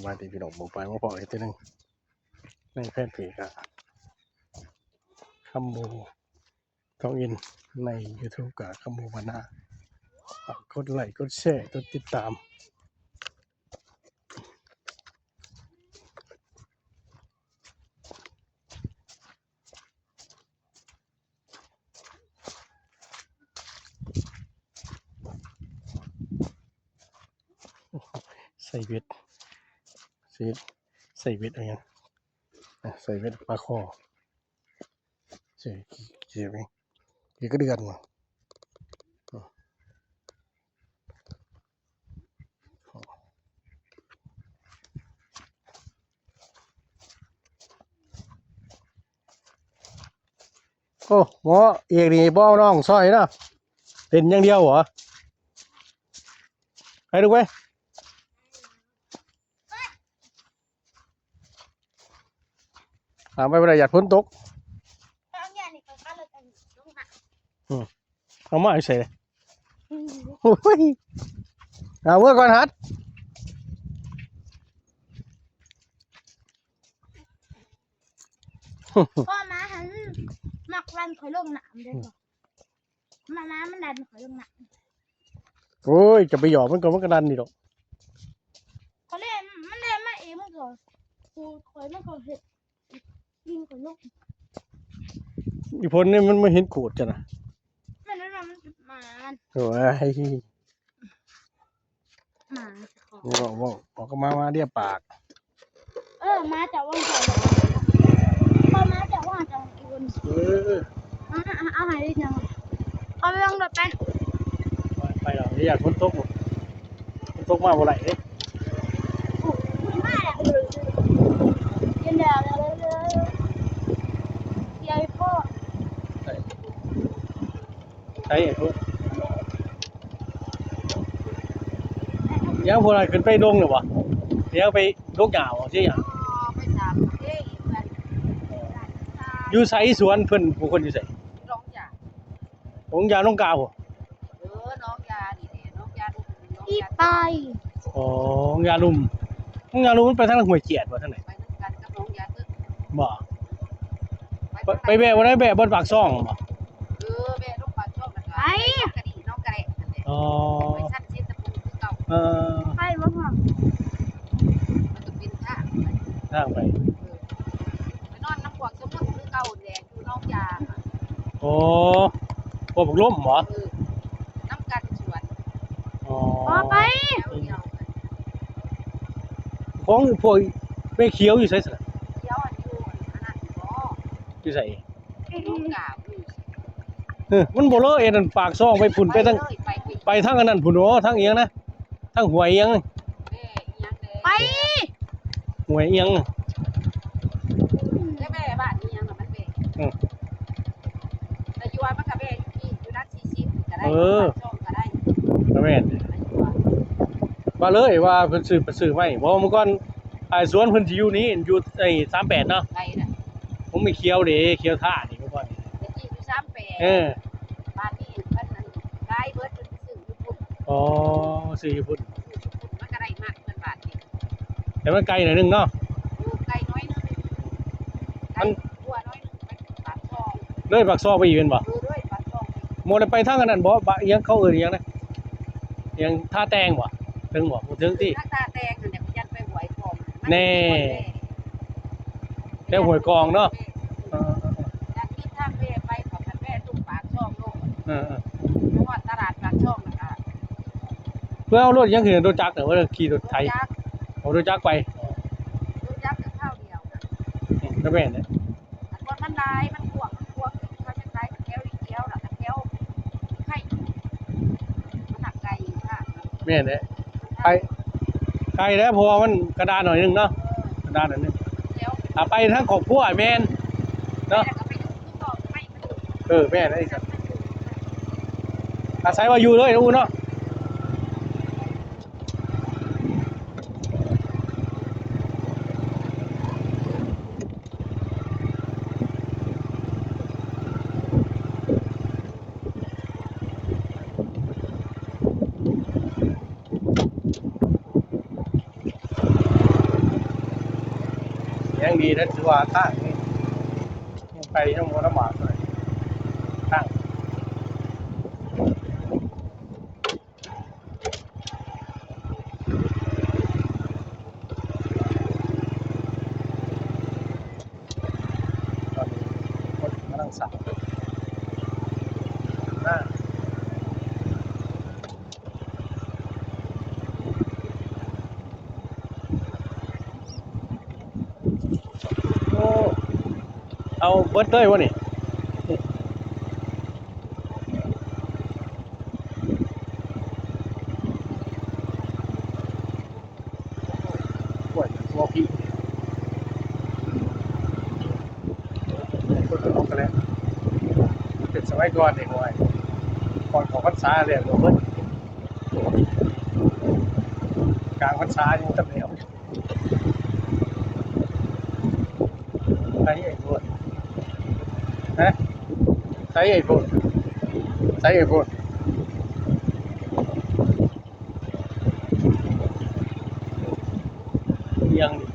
ສະບາຍດີພີ່ນ້ອງ ໝູ່ປາຍມາພໍ້ອີກເທື່ອໜຶ່ງໃນແຟນເພຈກະຄຳບູທອງອິນ ໃນຢູທູບກະຄຳບູບ້ານນາ ຝາກກົດໄລ້ກົດແຊກົດຕິດຕາມ. ໃສ່ເບັດ ໃສ່ເບັດ ໃສ່ເບັດເອົາຫຍັງ ໃສ່ເບັດປາຄໍ່ ໃສ່ ໃສ່ ໃສ່ກະເດືອນ. ໂອ້ ໝໍເອກນີ້ບໍ່ເອົານ້ອງຊ່ອຍເນາະ ເປັນຢ່າງດຽວບໍ? ໄປລູກໄປ ຫາໄປບໍ່ໄດ້ ຢ້ານຝົນຕົກ. ເອົາມາຢູ່ໃສ? ໂອ້ຍ ເອົາເມືອກ່ອນຫັດ. ພໍ່ມາຫັ້ນມັກລັນຂ້ອຍລົງນ້ຳເດ້. ອືມ ມາ ມາ ມັນດັນຂ້ອຍລົງນ້ຳ. ໂອ້ຍ ຈະໄປຫຍອກມັນກ່ອນ ມັນກໍດັນນີ້ດອກ. ຂ້ອຍແລ່ນ ມັນແລ່ນມາເອງ ມັນກໍຂູດຂ້ອຍ ມັນກໍເຮັດ ຍິງຂ້ອຍລົງ. ອີ່ພົນນີ້ມັນມາເຫັນຂູດເຈົ້ານະ. ມັນ ມັນ ມັນ ມັນ ໂອ້ຍ ໝາ ເວົ້າ ເວົ້າ ອອກມາ ມາເລຍປາກ. ເອີ ໝາເຈົ້າວ່າຈັ່ງໃດ? ພໍ່ໝາເຈົ້າວ່າຈັ່ງໃດ? ເອີ ເອົາ ເອົາໃຫ້ໄດ້ຈັ່ງ ເອົາໄປວາງລົດໄປ. ໄປ ໄປແລ້ວ ຢ້ານຝົນຕົກ ຝົນຕົກມາບໍ່ໄດ້ເດ້. ໂອ້ ມາແລ້ວ ເຢັນແລ້ວ ເລີ ເລີ ເລີ ໃຫຍ່ພໍ້. ໃສ ໃສ ຍັງບໍ່ໄດ້ຂຶ້ນໄປດົງຢູ່ບໍ່? ຍັງໄປດົງຫຍ້າບໍ່? ຊິຫຍັງ? ຢູ່ໃສ? ສວນເພິ່ນ ຜູ້ຄົນຢູ່ໃສ? ໜອງຢາ ໜອງຢາ ໜອງກາບໍ່? ເອີ ໜອງຢານີ້ແຫຼະ ໜອງຢາ ໜອງຢາ ອີປາຍ. ອໍ ໜອງຢາລຸ່ມ ໜອງຢາລຸ່ມມັນໄປທາງຫ້ວຍຈຽດບໍ່? ທາງໃດ? ໄປນຳກັນກັບໜອງຢາເຖິກ. ບໍ່ ໄປ ໄປແວະບໍ່ໄດ້ ແວະບ່ອນປາກຊ່ອງບໍ່? ເອີ ແວະລົງປາກຊ່ອງ ແລ້ວກໍໄປ ໄປໜອງກະດີ ໜອງກະແລະນັ້ນແຫຼະ. ອໍ ໄປຊັ້ນເຊດຕະພູຄືເກົ່າ. ເອີ ໄປບໍ່ຮອດ ມັນກໍເປັນທາງໄປ ທາງໄປ. ເອີ ໄປນອນນຳພວກສົມມຸດຄືເກົ່າແຫຼະ ຢູ່ໜອງຢາ. ອໍ ພວກບັກລົມບໍ່? ເອີ ນຳກັນສວນ. ອໍ ບໍ່ໄປ ແຖວດຽວກັນ. ຂອງພວກແມ່ຂຽວຢູ່ໃສຊັ້ນ? ຂຽວອັນຢູ່ອັນນັ້ນບໍ່? ຢູ່ໃສ? ເອີ ມັນບໍ່ເລີຍອັນນັ້ນ ປາກຊ່ອງໄປພຸ້ນ ໄປທາງ ໄປທາງອັນນັ້ນພຸ້ນ. ໂອ້ ທາງອີຫຍັງນະ ທາງຫ້ວຍອີຫຍັງ ໄປ ຫ້ວຍອີຫຍັງ ຈະແວ່ບ້ານອີຫຍັງນະ ມັນແວ່. ອື ແຕ່ຢູ່ວ່າມັນກະແວ່ຢູ່ພີ້ ຢູ່ຫຼັກສີ່ສິບກະໄດ້ ເອີ ປາກຊ່ອງກະໄດ້ ກະແມ່ນ ວ່າເລີຍວ່າເພິ່ນຊື້ ໄປຊື້ໄມ້. ບໍ່ ມື້ກ່ອນ ອ້າຍສວນເພິ່ນຊິຢູ່ນີ້ ຢູ່ໄອ້ສາມແປດເນາະ ໄກນະ. ຂອງແມ່ຂຽວເດ້ ຂຽວທ່ານີ້ ເມື່ອກ່ອນ ແຕ່ກີ້ຢູ່ສາມແປດ. ເອີ ບາດນີ້ເພິ່ນນັ້ນຂາຍເບິດ ເພິ່ນໄປຊື້ຢູ່ພຸ້ນ. ອໍ ຊື້ຢູ່ພຸ້ນ ຊື້ຢູ່ພຸ້ນ ມັນກໍໄດ້ມັດເພິ່ນບາດນີ້. ແຕ່ມັນໄກໜ້ອຍໜຶ່ງເນາະ. ໂອ້ ໄກໜ້ອຍໜຶ່ງ ໄກ ມັນ ກວ່າໜ້ອຍໜຶ່ງ ໄປປາກຊ່ອງ ເລີຍປາກຊ່ອງໄປອີກແມ່ນບໍ່? ເອີ ເລີຍປາກຊ່ອງໄປອີກ. ບໍ່ໄດ້ໄປທາງອັນນັ້ນບໍ່? ບະ ອີຫຍັງເຂົາເອີ້ນອີຫຍັງນະ? ອີຫຍັງທ່າແຕງບໍ່? ເຖິງບໍ່? ບໍ່ເຖິງຕິ ທາງທ່າແຕງຫັ້ນແຫຼະ ຍັນໄປຫ້ວຍກອງ ແນ່ ແຖວຫ້ວຍກອງເນາະ. ເອີ ຈາກນີ້ທາງແວ່ໄປ ເຂົາພັດແວ່ຕົງປາກຊ່ອງລົງ. ເອີໆ ມາຮອດຕະຫຼາດປາກຊ່ອງແລ້ວກະ ເພື່ອເອົາລົດຫຍັງຂຶ້ນ? ລົດຈັກເດີ ວ່າຂີ່ລົດໄຖ? ລົດຈັກ. ເອົາລົດຈັກໄປ ລົດຈັກກໍຄາວດຽວນະ. ອືມ ກໍແມ່ນແຫຼະ. ອັນບ່ອນມັນຫຼາຍ ມັນກວ້າງ ມັນກວ້າງ ເຂົາຍັງໄດ້ແຖວດຽວ ແລ້ວກໍແຖວໄຄ ມັນໜັກໄກຢູ່ຄ່ະ. ແມ່ນແຫຼະ ໄກ ໄກແລ້ວ ເພາະວ່າມັນກະດານໜ້ອຍໜຶ່ງເນາະ. ເອີ ກະດານໜ້ອຍໜຶ່ງ ແຖວ ຖ້າໄປທາງຄອບຄົວແມ່ນເນາະ. ແລ້ວກໍໄປຢູ່ຄືເກາະໄປ ເອີ ແມ່ນ ອາໄສວ່າຢູ່ເລີຍອູ້ເນາະ. ຍັງດີນະ ຖືວ່າທາງນີ້ໄປຍັງບໍ່ລຳບາກເທົ່າໃດ ທາງ ຕອນນີ້ຄົນກຳລັງສ້າງນາ ໂອ້ ເອົາເບິດເລີຍບໍ່ນີ້? ໂອ້ຍ ຫົວພີ້ ຄົນອອກກັນແລ້ວ ເປັນສະໄໝກ່ອນນີ້ ໂອ້ຍ ກ່ອນເຂົ້າພັນສາແລ້ວ ເບິດ ກາງພັນສາຍັງບໍ່ທັນແລ້ວ. ໃສໄອ້ໂພດ ຮະ? ໃສໄອ້ໂພດ ໃສໄອ້ໂພດ ອີ່ຫຍັງນີ້?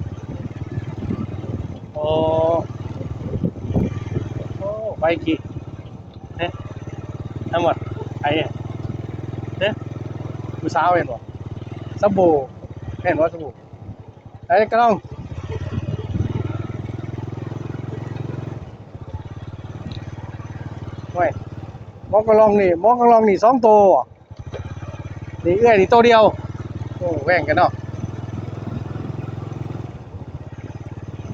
ໂອ້ ໂອ້ ໄປກີ້ ເດ້ ທັງໝົດ ໃຜ ເດ້ ຜູ້ສາວແມ່ນບໍ່? ສະໂບ ແມ່ນບໍ່ສະໂບ? ໄປກະລອງ ໂອ້ຍ ໝໍກະລອງນີ້ ໝໍກະລອງນີ້ສອງໂຕ ນີ້ເອື້ອຍນີ້ໂຕດຽວ ໂອ້ ແຫວ່ງກັນເນາະ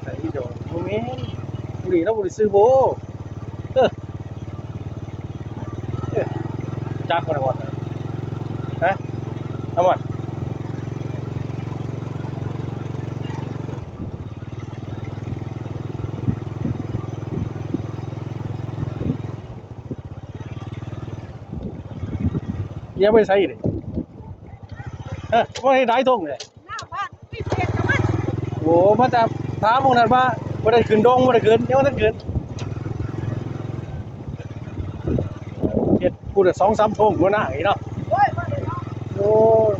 ໃສ່ວິດີໂອ ບໍ່ແມ່ນ ຜູ້ນີ້ລາວບໍ່ໄດ້ຊື້ໂບ ເອີ. ເອີ ຈັກບໍ່ໄດ້ວ່າ ຮະ ທຳມາ ເມຍໄປໃສອີກນີ້? ຮະ ບໍ່ເຫັນຫຼາຍທົ່ງເລີຍ. ໂອ້ ມາຈາກຖາມໝ່ອງນັ້ນວ່າບໍ່ໄດ້ຂຶ້ນດົງ ບໍ່ໄດ້ຂຶ້ນ ຍັງບໍ່ທັນຂຶ້ນ ເຮັດພຸ້ນສອງສາມທົ່ງ ຫົວໜ້າອີກເນາະ ໂອ້ຍ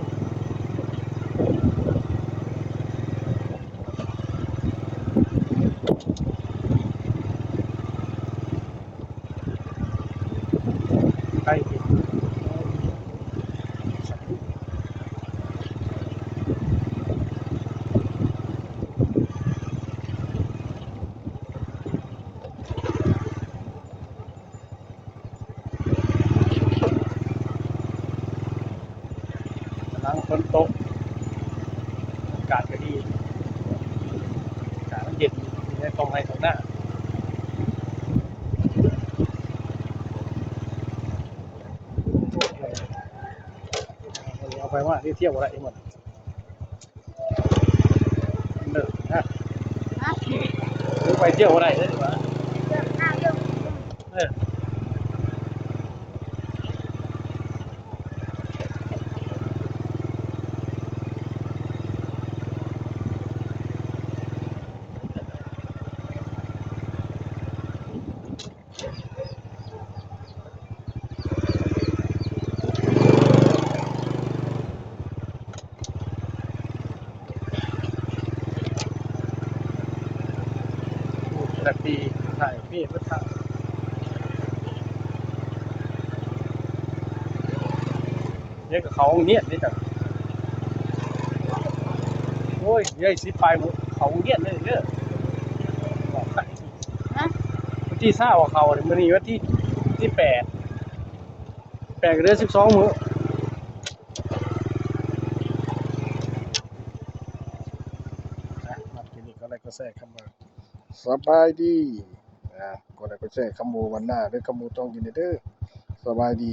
ໄກອີກ ກຳລັງຝົນຕົກ ອາກາດກະດີ ອາກາດມັນເຢັນ ຢູ່ໃນທ້ອງໄຮ່ທ້ອງນາ. ເອົາໄປມາ ນີ້ທ່ຽວບໍ່ໄດ້ໝົດ ເລີກນະ ຮະ? ຫຼືໄປທ່ຽວບໍ່ໄດ້ເດ້ ເອີ. ເດ້ ກະເຂົ້າໂຮງຮຽນເດ້ ໂອ້ຍ ເດ້ ສິບປາຍມື້ ເຂົ້າໂຮງຮຽນເລີຍເດີ ຮະ? ວັນທີຊາວເຂົ້າ ມື້ນີ້ວັນທີ ທີແປດ ແປດກະເຫຼືອສິບສອງມື້. ອ່ະ ມັກຄລິບນີ້ ກົດໄລກ໌ ກົດແຊ ຄຳວ່າ ສະບາຍດີ ອ່າ ກົດໄລກ໌ ກົດແຊ ຄຳໂມວັນນາເດີ ຄຳໂມຕ້ອງກິນເດີ ສະບາຍດີ.